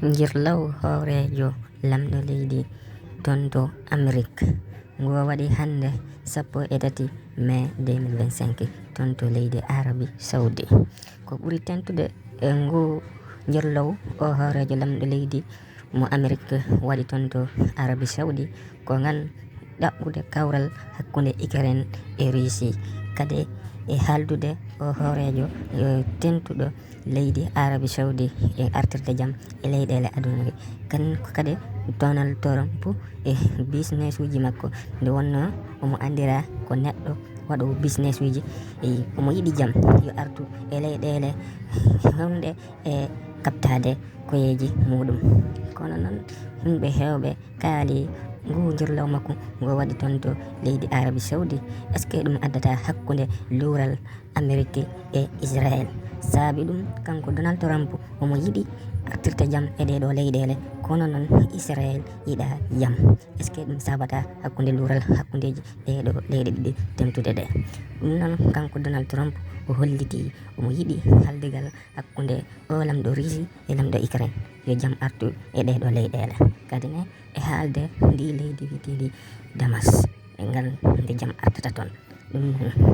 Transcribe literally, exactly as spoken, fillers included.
Njirlaw hooreejo lamɗo leydi ton to Amerik, ngo waɗi hannde sappo e tati mai deux mille vingt-cinq ton to leydi Arabi Saudi. Ko ɓuri tentude e ngu njirlaw o hooreejo lamɗo leydi mo Amerik waɗi ton to Arabi Saudi ko ngan ɗaɓɓude kawral hakkunde Ukraine e Russie, kadi e haaldude o hooreejo, eh, tentuɗo leydi Arabi Saudi e artirde jam e leyɗeele aduna ɗe. Kan ko kadi Donald Trump e business uji makko, nde wonno omo anndira ko neɗɗo waɗoowo business uji, e omo yiɗi jam yo artu e leyɗeele honɗe e kaɓtaade koyeeji muɗum. Kono noon, yimɓe heewɓe kaali ngu njirlaw makko ngo waɗi ton to leydi Arabi Saudi. Est-ce que ɗum addata hakkunde luural Amerik e Israel? Saabi ɗum, kanko Donald Trump omo yiɗi artirde jam e ɗee ɗoo leyɗeele, kono noon Israel yiɗa jam. Est-ce que ɗum saabata hakkunde luural hakkundeeji ɗee ɗoo leyɗe ɗiɗi tentuɗe ɗe? Ɗum noon, kanko Donald Trump o holliti omo yiɗi haaldigal hakkunde o lamɗo Russie e lamɗo Ukraine, yo jam artu e ɗee ɗoo leyɗeele. Kadi ne, e haalde ndi leydi wiyeteendi Damas, e ngal nde jam artata toon. Ɗum noon,